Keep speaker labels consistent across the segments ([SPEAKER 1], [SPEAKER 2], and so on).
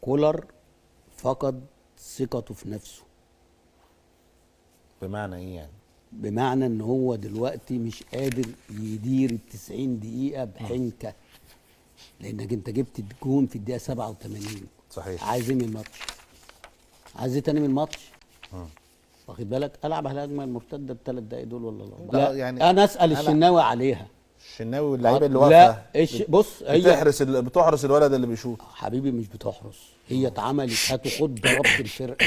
[SPEAKER 1] كولر فقد ثقته في نفسه.
[SPEAKER 2] بمعنى ايه يعني؟
[SPEAKER 1] بمعنى ان هو دلوقتي مش قادر يدير ال 90 دقيقة بحنكه، لانك انت جبت الجون في الدقيقة 87.
[SPEAKER 2] صحيح.
[SPEAKER 1] عايز ايه من الماتش؟ عايز ايه تاني من الماتش؟ واخد بالك؟ العب على الهجمة المرتدة الثلاث دقايق دول ولا الاربعة؟
[SPEAKER 2] لا يعني
[SPEAKER 1] انا اسال الشناوي عليها.
[SPEAKER 2] الشناوي واللعيبة اللي واقفة
[SPEAKER 1] لا بص، هي
[SPEAKER 2] بتحرس الولد اللي بيشوط.
[SPEAKER 1] حبيبي مش بتحرس، هي اتعملت هات وخد ضربت الفرقة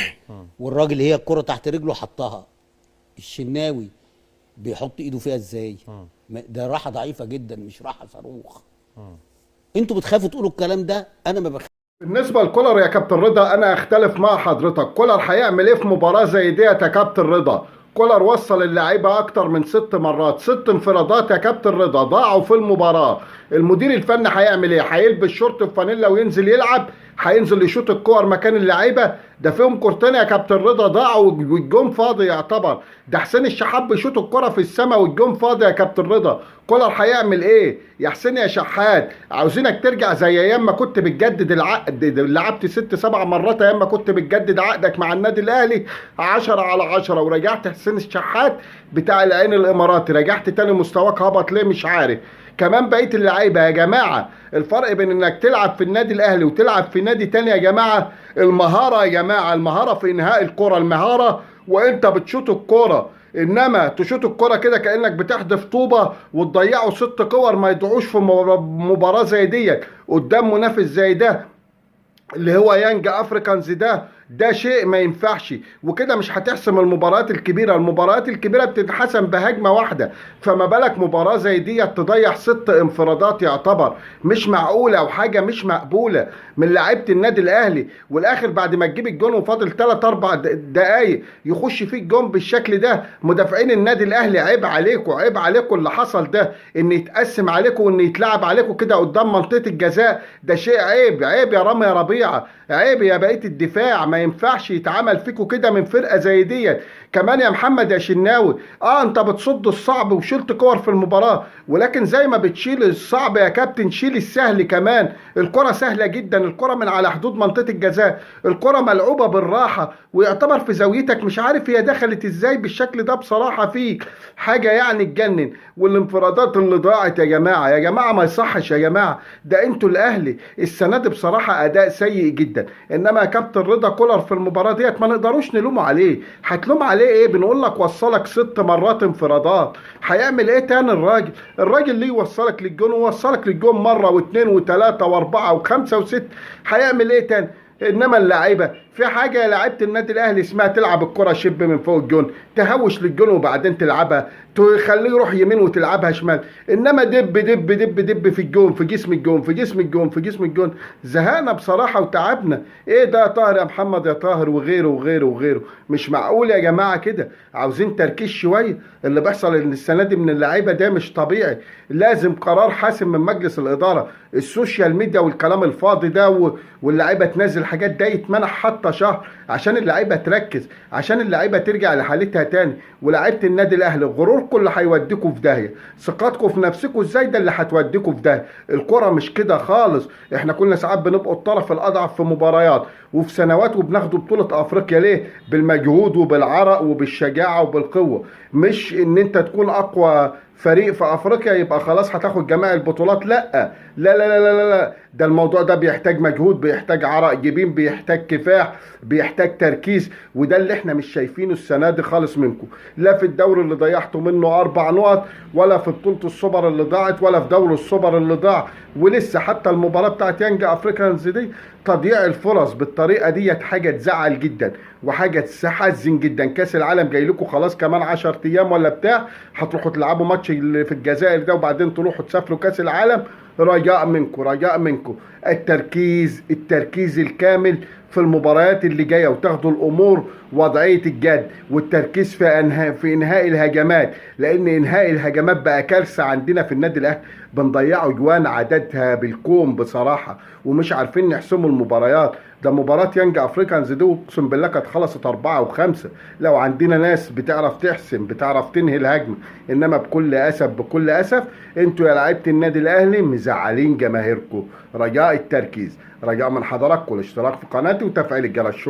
[SPEAKER 1] والراجل هي الكره تحت رجله حطها. الشناوي بيحط ايده فيها ازاي؟ ده راحة ضعيفة جدا، مش راحة صاروخ. انتوا بتخافوا تقولوا الكلام ده، انا ما بخاف.
[SPEAKER 3] بالنسبة لكولر يا كابتن رضا، انا اختلف مع حضرتك. كولر هيعمل ايه في مباراة زي ديت يا كابتن رضا؟ كولر وصل اللعيبة اكتر من 6 مرات، 6 انفرادات يا كابتن رضا ضاعوا في المباراة. المدير الفني هيعمل ايه؟ هيلبس شورت وفانيلا وينزل يلعب؟ هينزل يشوط الكور مكان اللعيبة؟ ده فيهم كورتين يا كابتن رضا ضاعوا والجون فاضي يعتبر. ده حسين الشحات بيشوط الكره في السماء والجون فاضي يا كابتن رضا. كولر هيعمل ايه يا حسين يا شحات؟ عاوزينك ترجع زي ايام ما كنت بتجدد العقد، لعبت 6 7 مرات ايام ما كنت بتجدد عقدك مع النادي الاهلي 10 على 10، ورجعت حسين الشحات بتاع العين الاماراتي، رجعت تاني مستواك هبط ليه مش عارف. كمان بقية اللعيبة يا جماعة، الفرق بين انك تلعب في النادي الاهلي وتلعب في نادي تاني يا جماعة، المهارة يا جماعة، المهارة في انهاء الكره، المهارة وانت بتشوط الكره. انما تشوط الكره كده كانك بتحدف طوبة وتضيعوا 6 كور ما يضيعوش في مباراة زي ديت قدام منافس زي ده اللي هو يانج افريكانز، ده شيء ما ينفعش. وكده مش هتحسم المباريات الكبيرة، المباريات الكبيرة بتتحسم بهجمه واحدة، فما بالك مباراة زي دي تضيع 6 انفرادات يعتبر مش معقولة وحاجه مش مقبولة من لعيبة النادي الاهلي. والاخر بعد ما تجيب الجون وفاضل 3 4 دقائق يخش فيه الجون بالشكل ده. مدافعين النادي الاهلي عيب عليكم، عيب عليكم اللي حصل ده، ان يتقسم عليكم وان يتلعب عليكم كده قدام منطقة الجزاء، ده شيء عيب، عيب يا رامي يا ربيعة، عيب يا بقية الدفاع، ما ينفعش يتعمل فيكم كده من فرقه زي ديت. كمان يا محمد يا شناوي، انت بتصد الصعب وشلت كور في المباراة، ولكن زي ما بتشيل الصعب يا كابتن شيل السهل كمان. الكره سهلة جدا، الكره من على حدود منطقة الجزاء، الكره ملعوبه بالراحة ويعتبر في زاويتك، مش عارف هي دخلت ازاي بالشكل ده، بصراحة فيك حاجة يعني تجنن. والانفرادات اللي ضاعت يا جماعة، يا جماعة ما يصحش يا جماعة، ده انتوا الاهلي السنة دي بصراحة اداء سيء جدا. انما يا كابتن رضا كولر في المباراة ديت ما نقدروش نلومه عليه، هتلوم عليه ايه؟ بنقول لك وصلك 6 مرات انفرادات، هيعمل ايه تاني الراجل؟ الراجل ليه وصلك للجون، ووصلك للجون مرة واثنين وثلاثة واربعة وخمسة وست، هيعمل ايه تاني؟ انما اللعيبة في حاجة، لعيبة النادي الاهلي اسمها تلعب الكره شب من فوق الجون، تهوش للجون وبعدين تلعبها، تخليه يروح يمين وتلعبها شمال، انما دب دب دب دب في الجون، في جسم الجون، في جسم الجون، في جسم الجون. زهقنا بصراحة وتعبنا. ايه ده يا طاهر يا محمد يا طاهر وغيره وغيره وغيره، مش معقول يا جماعة كده، عاوزين تركيز شوية. اللي بيحصل السنة دي من اللعيبة ده مش طبيعي، لازم قرار حاسم من مجلس الادارة. ال social media والكلام الفاضي ده واللعيبة تنزل حاجات ده يتمنع حتى شهر، عشان اللعيبة تركز، عشان اللعيبة ترجع لحالتها تاني. ولاعيبه النادي الاهلي غروركم اللي هيوديكم في داهية، ثقتكم في نفسكم ازاي ده اللي هتوديكم في داهية. الكره مش كده خالص، احنا كنا ساعات بنبقى الطرف الاضعف في مباريات وفي سنوات وبناخدوا بطوله افريقيا ليه؟ بالمجهود وبالعرق وبالشجاعه وبالقوة، مش ان انت تكون اقوى فريق في افريقيا يبقى خلاص هتاخد جميع البطولات. لا لا لا لا لا لا، ده الموضوع ده بيحتاج مجهود، بيحتاج عرق جبين، بيحتاج كفاح، بيحتاج تركيز، وده اللي احنا مش شايفينه السنة دي خالص منكم، لا في الدوري اللي ضيعتوا منه 4 نقط، ولا في بطوله السوبر اللي ضاعت، ولا في دوري السوبر اللي ضاع، ولسه حتى المباراة بتاعت يانج افريكانز دي تضييع الفرص بالطريقة ديت حاجة تزعل جدا وحاجه تحزن جدا. كاس العالم جاي لكم خلاص كمان 10 ايام ولا بتاع، هتروحوا تلعبوا ماتش اللي في الجزائر ده وبعدين تروحوا تسافروا كاس العالم. رجاء منكم، رجاء منكم التركيز، التركيز الكامل في المباريات اللي جاية، وتاخدوا الامور وضعية الجد، والتركيز في انهاء الهجمات، لان انهاء الهجمات بقى كارثة عندنا في النادي الاهلي، بنضيعوا جوان عددها بالكوم بصراحة، ومش عارفين نحسموا المباريات. ده مباراة يانج افريكانز دي اقسم بالله كانت خلصت 4 و5 لو عندنا ناس بتعرف تحسم، بتعرف تنهي الهجمة، انما بكل اسف، بكل اسف انتوا يا لعيبة النادي الاهلي مزعلين جماهيركم. رجاء التركيز. رجاء من حضراتكم الاشتراك في قناتي وتفعيل الجرس.